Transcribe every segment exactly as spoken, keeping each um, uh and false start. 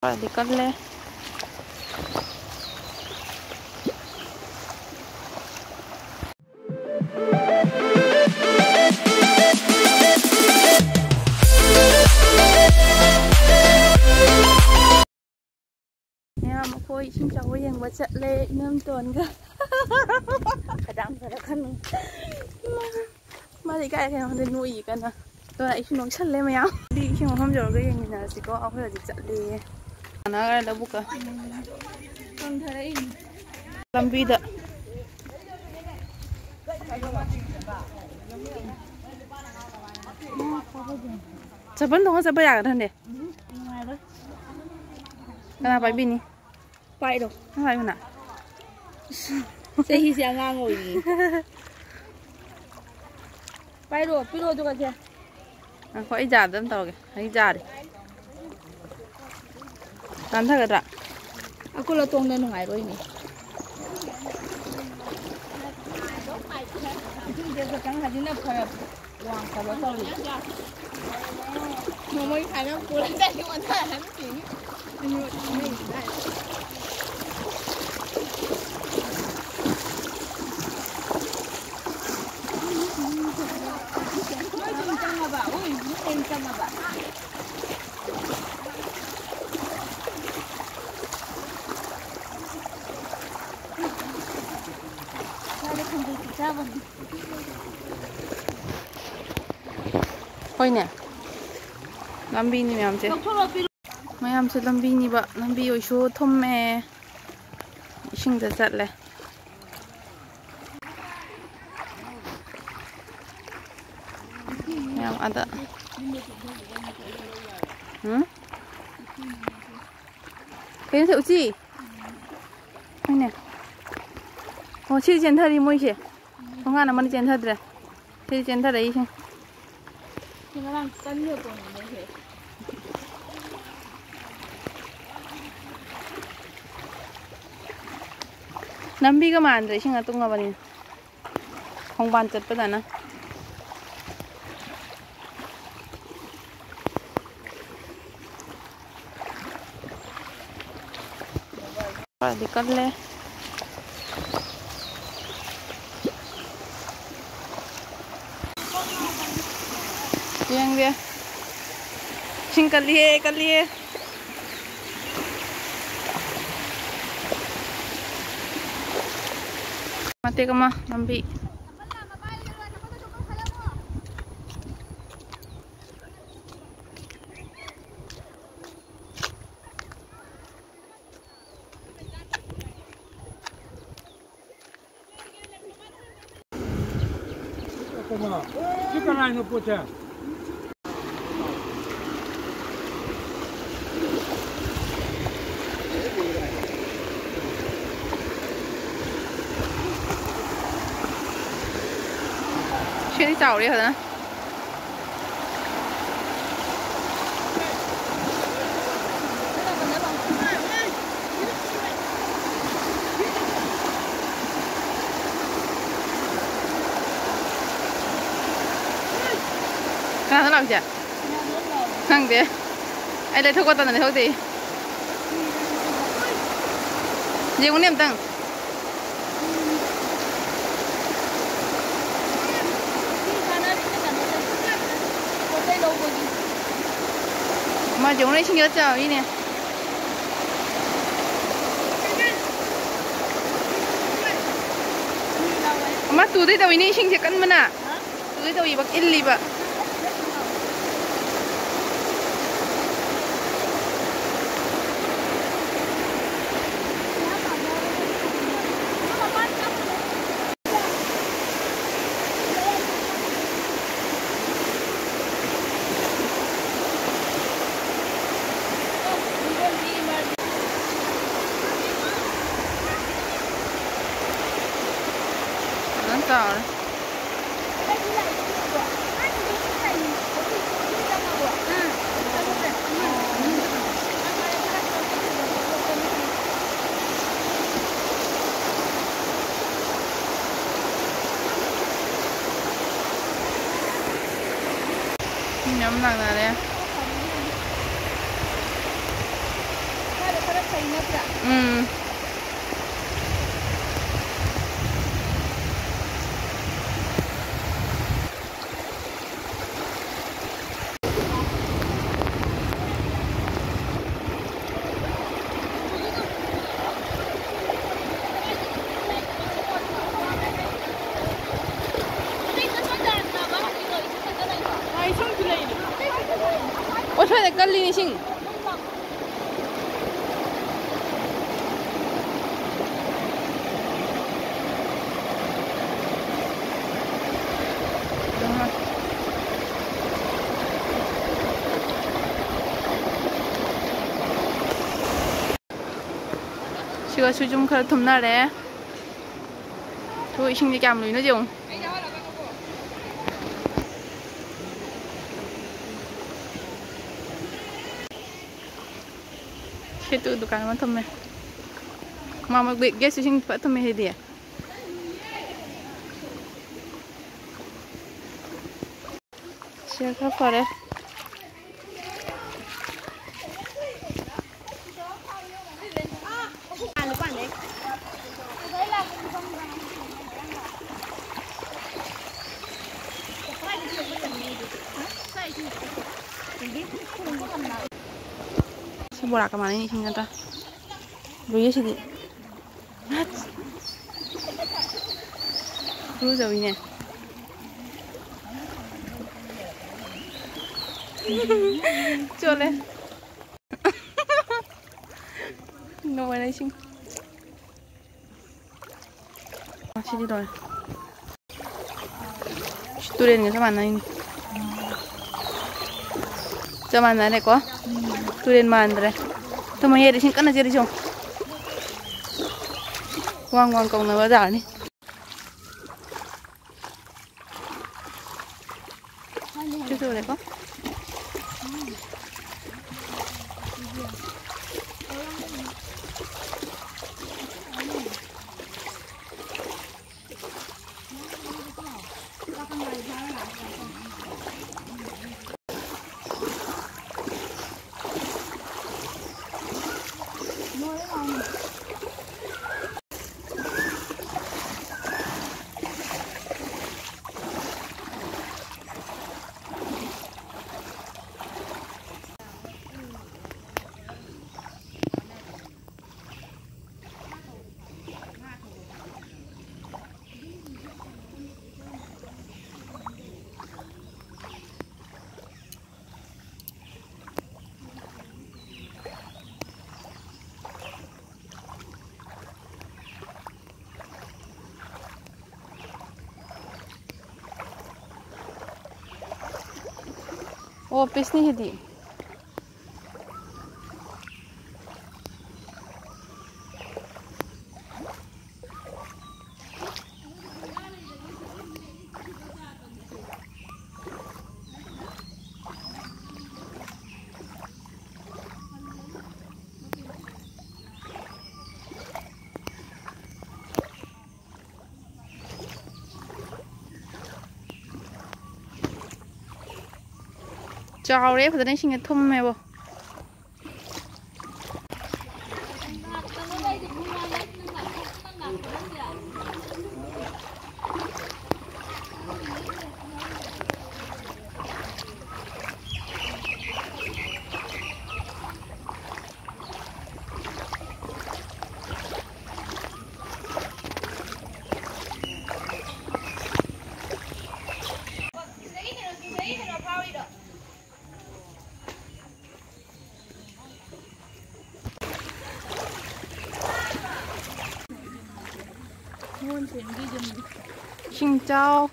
ꯈꯔꯗꯤ ꯀꯜꯂꯦ꯫ ꯃꯌꯥꯝ ꯑꯩꯈꯣꯏ ꯏꯁꯤꯡ ꯆꯥꯎꯕ ꯌꯦꯡꯕ ꯆꯠꯂꯦ, ꯏꯅꯝꯇꯣꯟꯒ꯫ ꯈꯗꯥꯡ ꯈꯔ ꯈꯟꯅꯨ꯫ ꯃꯥꯗꯤ ꯏꯀꯥꯏ ꯀꯩꯅꯣ ꯈꯪꯗꯦ, ꯅꯣꯛꯏ ꯀꯟꯅ꯫ ꯑꯗꯨꯅ ꯑꯩꯁꯨ ꯅꯣꯛꯁꯜꯂꯦ ꯃꯌꯥꯝ꯫ ꯑꯗꯨꯗꯤ ꯏꯁꯤꯡ ꯃꯐꯝ ꯌꯧꯔꯒ ꯌꯦꯡꯃꯤꯟꯅꯔꯁꯤꯀꯣ꯫ ꯑꯩꯈꯣꯏ ꯍꯧꯖꯤꯛ ꯆꯠꯂꯦꯌꯦ꯫ ꯁꯥꯟꯅꯈ꯭ꯔꯦ ꯂꯧꯕꯨꯛꯀ꯫ ꯂꯝꯕꯤꯗ꯫ ꯆꯄꯜ ꯇꯣꯡꯉ ꯆꯠꯄ ꯌꯥꯒꯗ꯭ꯔꯅꯦ? ꯀꯅꯥ ꯄꯥꯏꯕꯤꯅꯤ? ꯄꯥꯏꯔꯣ꯫ ꯅꯪ ꯄꯥꯏꯌꯨꯅ꯫ ꯆꯍꯤꯁꯦ ꯑꯉꯥꯡ ꯑꯣꯏꯔꯤ꯫ ꯄꯥꯏꯔꯣ, ꯄꯤꯔꯣ ꯑꯗꯨꯒ ꯁꯦ꯫ ꯉꯥꯏꯈꯣ, ꯑꯩ ꯖꯥꯗ ꯑꯗꯨꯝ ꯇꯧꯔꯒꯦ꯫ ꯑꯩ ꯖꯥꯔꯦ꯫ ꯅꯥꯟꯊꯒꯗ꯭ꯔꯥ? ꯑꯀꯨꯜ ꯑꯇꯣꯡꯗ ꯅꯨꯡꯉꯥꯏꯔꯣꯏꯅꯦ꯫ ꯏꯁꯤꯡꯁꯦ ꯈꯤꯇꯪ ꯍꯥꯏꯖꯤꯟꯅ ꯐꯔꯕ꯫ ꯋꯥꯡ ꯀꯩꯅꯣ ꯇꯧꯔꯤ꯫ ꯅꯣꯡꯃꯩ ꯈꯥꯏꯅ ꯄꯨꯔ ꯆꯠꯂꯤ ꯑꯣꯟꯊꯔ ꯍꯟꯈꯤꯅꯤ꯫ ꯅꯣꯏ ꯑꯗꯨꯝ ꯆꯪꯉꯕ? ꯎꯏ, ꯅꯣꯏ ꯑꯗꯨꯝ ꯆꯪꯉꯕ? ꯏꯁꯥꯗ ꯈꯣꯡꯖꯩ ꯆꯥꯕꯅꯤ꯫ ꯍꯣꯏꯅꯦ꯫ ꯂꯝꯕꯤꯅꯤ ꯃꯌꯥꯝꯁꯦ꯫ ꯃꯌꯥꯝꯁꯦ ꯂꯝꯕꯤꯅꯤꯕ꯫ ꯂꯝꯕꯤ ꯑꯣꯏꯁꯨ ꯊꯨꯝꯃꯦ꯫ ꯏꯁꯤꯡꯗ ꯆꯠꯂꯦ꯫ ꯃꯌꯥꯝ ꯑꯗ꯫ ꯎꯝ? ꯀꯩꯅꯣ ꯁꯦ, ꯎꯆꯤ? ꯍꯣꯏꯅꯦ꯫ ꯑꯣ, ꯁꯤ ꯆꯦꯟꯊꯔꯤ ꯃꯣꯏꯁꯦ꯫ ꯊꯣꯡꯒꯥꯟ ꯑꯃꯅ ꯆꯦꯟꯊꯗ꯭ꯔꯦ꯫ ꯁꯤ ꯆꯦꯟꯊꯔꯛꯏꯁꯦ꯫ ꯁꯤ ꯉꯔꯥꯡ ꯀꯟꯕ ꯄꯣꯠꯅꯤꯅꯦ ꯁꯦ꯫ ꯂꯝꯕꯤꯒ ꯃꯥꯟꯗ꯭ꯔꯦ, ꯏꯁꯤꯡꯅ ꯇꯨꯡꯉꯕꯅꯤꯅ꯫ ꯈꯣꯡꯕꯥꯟ ꯆꯠꯄꯗꯅ꯫ ꯈꯔꯗꯤ ꯀꯜꯂꯦ꯫ ꯌꯦꯡꯒꯦ꯫ ꯏꯁꯤꯡ ꯀꯜꯂꯤꯍꯦ, ꯀꯜꯂꯤꯍꯦ꯫ ꯃꯇꯦꯛ ꯑꯃ ꯂꯝꯕꯤ꯫ ꯁꯤ ꯀꯅꯥꯏꯅꯣ ꯄꯣꯠꯁꯦ? ꯁꯤꯗꯤ ꯆꯥꯎꯔꯦ ꯐꯖꯅ꯫ ꯀꯅꯥꯅꯣ ꯂꯥꯛꯏꯁꯦ? ꯈꯪꯗꯦ꯫ ꯑꯩ ꯂꯩꯊꯣꯛꯀꯣ ꯇꯟꯗꯅ ꯂꯩꯊꯣꯛꯇꯦ꯫ ꯌꯦꯡꯉꯨꯅꯦ ꯑꯝꯇꯪ꯫ ꯃꯥ ꯌꯦꯡꯉꯨꯅꯦ, ꯏꯁꯤꯡ ꯈꯔ ꯆꯥꯎꯔꯤꯅꯦ꯫ ꯑꯃ ꯇꯨꯗꯩ ꯇꯧꯏꯅꯦ, ꯏꯁꯤꯡꯁꯦ ꯀꯟꯕꯅ꯫ ꯇꯨꯗꯩ ꯇꯧꯏꯕ, ꯏꯜꯂꯤꯕ꯫ ꯐꯖꯅ ꯆꯥꯎꯔꯦ꯫ ꯃꯤ ꯃꯌꯥꯝ ꯂꯥꯛꯅꯔꯦ꯫ ꯁ꯭ꯋꯥꯏꯗ ꯈꯔ ꯐꯩ ꯅꯠꯇ꯭ꯔꯥ? ꯎꯝ꯫ ꯀꯜꯂꯤꯅꯦ ꯏꯁꯤꯡ꯫ ꯁꯤꯒꯁꯨ ꯌꯨꯝ ꯈꯔ ꯊꯨꯝꯅꯔꯦ꯫ ꯇꯨ ꯏꯁꯤꯡꯁꯦ ꯀꯌꯥꯝ ꯂꯨꯏꯅꯣ ꯌꯦꯡꯉꯨ꯫ ꯁꯤ ꯇꯨ ꯗꯨꯀꯥꯟ ꯑꯃ ꯊꯨꯝꯃꯦ꯫ ꯃꯥ ꯃꯣꯏ ꯒꯦ-, ꯒꯦꯁ ꯏꯁꯤꯡ ꯐꯖ ꯊꯨꯝꯃꯦ ꯁꯤꯗꯤ꯫ ꯁꯤ ꯈꯔ ꯐꯔꯦ꯫ ꯁꯤ ꯕꯣꯔꯥ ꯀꯃꯥꯏꯅ ꯏꯁꯤꯡ ꯅꯠꯇ꯭ꯔꯥ? ꯂꯣꯏꯌꯦ ꯁꯤꯗꯤ꯫ ꯏꯔꯨꯖꯧꯏꯅꯦ꯫ ꯆꯣꯠꯂꯦ꯫ ꯂꯣꯏꯔꯦ ꯏꯁꯤꯡ꯫ ꯁꯤꯗꯤ ꯂꯣꯏꯔꯦ꯫ ꯇꯨꯔꯦꯟꯒ ꯆꯞ ꯃꯥꯟꯅꯩꯅꯦ꯫ ꯆꯞ ꯃꯥꯟꯅꯔꯦꯀꯣ? ꯇꯨꯔꯦꯟ ꯃꯥꯟꯗ꯭ꯔꯦ꯫ ꯇꯨ ꯃꯌꯥꯏꯗ ꯏꯁꯤꯡ ꯀꯟꯅ ꯆꯦꯜꯂꯤ ꯌꯦꯡꯉꯨ꯫ ꯋꯥꯡ ꯋꯥꯡ ꯀꯧꯅꯕ ꯖꯥꯠꯅꯤ꯫ ꯁꯤꯁꯨ ꯎꯔꯦꯀꯣ? ꯑꯣ, ꯄꯤꯁꯅꯤ ꯁꯤꯗꯤ꯫ ꯆꯥꯎꯔꯦ, ꯐꯖꯅ ꯏꯁꯤꯡꯁꯦ ꯊꯨꯝꯃꯦꯕꯣ꯫ ꯏꯁꯤꯡ ꯆꯥꯎ꯫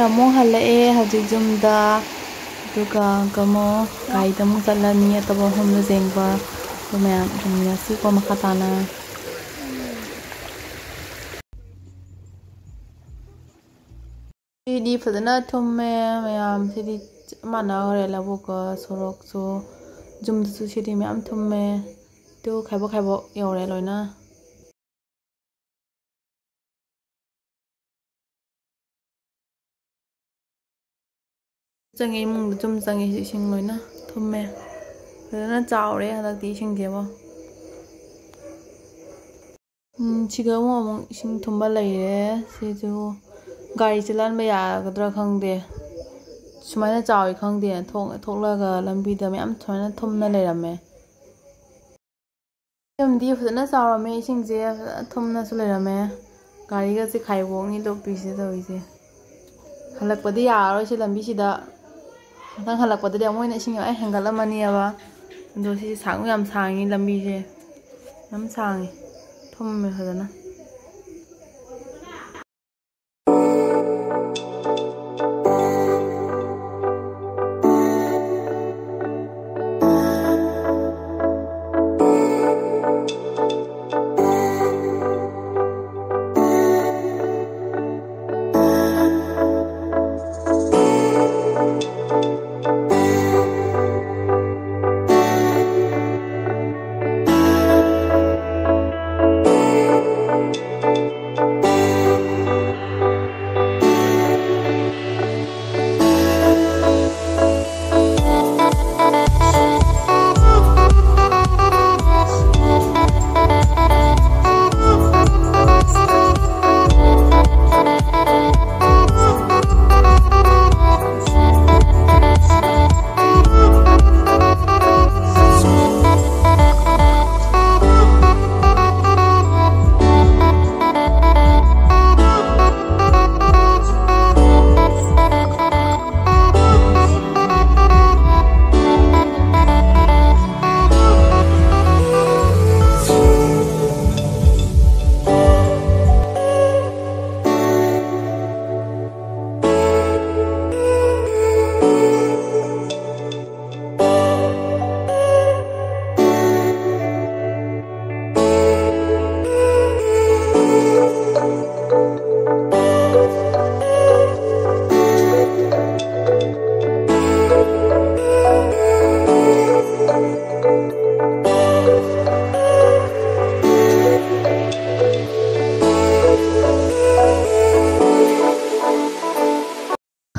ꯑꯃꯨꯛ ꯍꯜꯂꯛꯑꯦ ꯍꯧꯖꯤꯛ ꯌꯨꯝꯗ꯫ ꯑꯗꯨꯒ ꯑꯃꯨꯛ ꯒꯥꯔꯤꯗ ꯑꯃꯨꯛ ꯆꯠꯂꯅꯤ, ꯑꯇꯣꯞꯄ ꯃꯐꯝꯗ ꯌꯦꯡꯕ꯫ ꯑꯗꯨ ꯃꯌꯥꯝ ꯌꯦꯡꯃꯤꯟꯅꯁꯤꯀꯣ ꯃꯈꯥ ꯇꯥꯅ꯫ ꯁꯤꯗꯤ ꯐꯖꯅ ꯊꯨꯝꯃꯦ ꯃꯌꯥꯝ, ꯁꯤꯗꯤ ꯆꯞ ꯃꯥꯟꯅꯈ꯭ꯔꯦ, ꯂꯧꯕꯨꯛꯀ ꯁꯣꯔꯣꯛꯁꯨ, ꯌꯨꯝꯗꯁꯨ ꯁꯤꯗꯤ ꯃꯌꯥꯝ ꯊꯨꯝꯃꯦ꯫ ꯑꯗꯨ ꯈꯥꯏꯕꯣꯛ ꯈꯥꯏꯕꯣꯛ ꯌꯧꯔꯦ ꯂꯣꯏꯅ꯫ ꯆꯪꯉꯦ, ꯏꯃꯨꯡꯗ ꯁꯨꯝ ꯆꯪꯉꯦ, ꯏꯁꯤꯡ ꯂꯣꯏꯅ ꯊꯨꯝꯃꯦ꯫ ꯐꯖꯅ ꯆꯥꯎꯔꯦ ꯍꯟꯗꯛꯇꯤ ꯏꯁꯤꯡꯁꯦꯕꯣ꯫ ꯎꯝ, ꯁꯤꯒ ꯑꯃꯨꯛ, ꯑꯃꯨꯛ ꯏꯁꯤꯡ ꯊꯨꯝꯕ ꯂꯩꯔꯦ꯫ ꯁꯤꯁꯨ ꯒꯥꯔꯤ ꯆꯦꯜꯍꯟꯕ ꯌꯥꯒꯗ꯭ꯔꯥ ꯈꯪꯗꯦ꯫ ꯁꯨꯃꯥꯏꯅ ꯆꯥꯎꯋꯤ ꯈꯪꯗꯦ꯫ ꯊꯣꯛ-, ꯊꯣꯛꯂꯒ ꯂꯝꯕꯤꯗ ꯃꯌꯥꯝ ꯁꯨꯃꯥꯏꯅ ꯊꯨꯝꯅ ꯂꯩꯔꯝꯃꯦ꯫ ꯌꯥꯝꯗꯤ ꯐꯖꯅ ꯆꯥꯎꯔꯝꯃꯦ, ꯏꯁꯤꯡꯁꯦ ꯐꯖꯅ ꯊꯨꯝꯅꯁꯨ ꯂꯩꯔꯝꯃꯦ꯫ ꯒꯥꯔꯤꯒꯁꯦ ꯈꯥꯏꯕꯣꯛꯅꯤ ꯂꯣꯛꯄꯤꯁꯦ ꯇꯧꯔꯤꯁꯦ꯫ ꯍꯜꯂꯛꯄꯗꯤ ꯌꯥꯔꯔꯣꯏꯁꯦ ꯂꯝꯕꯤꯁꯤꯗ꯫ ꯃꯊꯪ ꯍꯜꯂꯛꯄꯗꯗꯤ ꯑꯃꯨꯛ ꯍꯦꯟꯅ ꯏꯁꯤꯡ ꯂꯣꯏ ꯍꯦꯟꯒꯠꯂꯝꯃꯅꯦꯕ꯫ ꯑꯗꯣ ꯁꯤꯁꯦ ꯁꯥꯡꯁꯨ ꯌꯥꯝ ꯁꯥꯡꯉꯤ ꯂꯝꯕꯤꯁꯦ꯫ ꯌꯥꯝ ꯁꯥꯡꯉꯤ꯫ ꯊꯨꯝꯃꯦ ꯐꯖꯅ꯫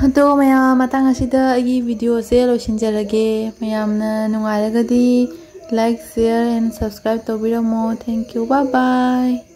ꯑꯗꯣ ꯃꯌꯥꯝ, ꯃꯇꯥꯡ ꯑꯁꯤꯗ ꯑꯩꯒꯤ video ꯁꯦ ꯂꯣꯏꯁꯤꯟꯖꯔꯒꯦ꯫ ꯃꯌꯥꯝꯅ ꯅꯨꯡꯉꯥꯏꯔꯒꯗꯤ like, share and subscribe ꯇꯧꯕꯤꯔꯝꯃꯣ꯫ Thank you, bye bye꯫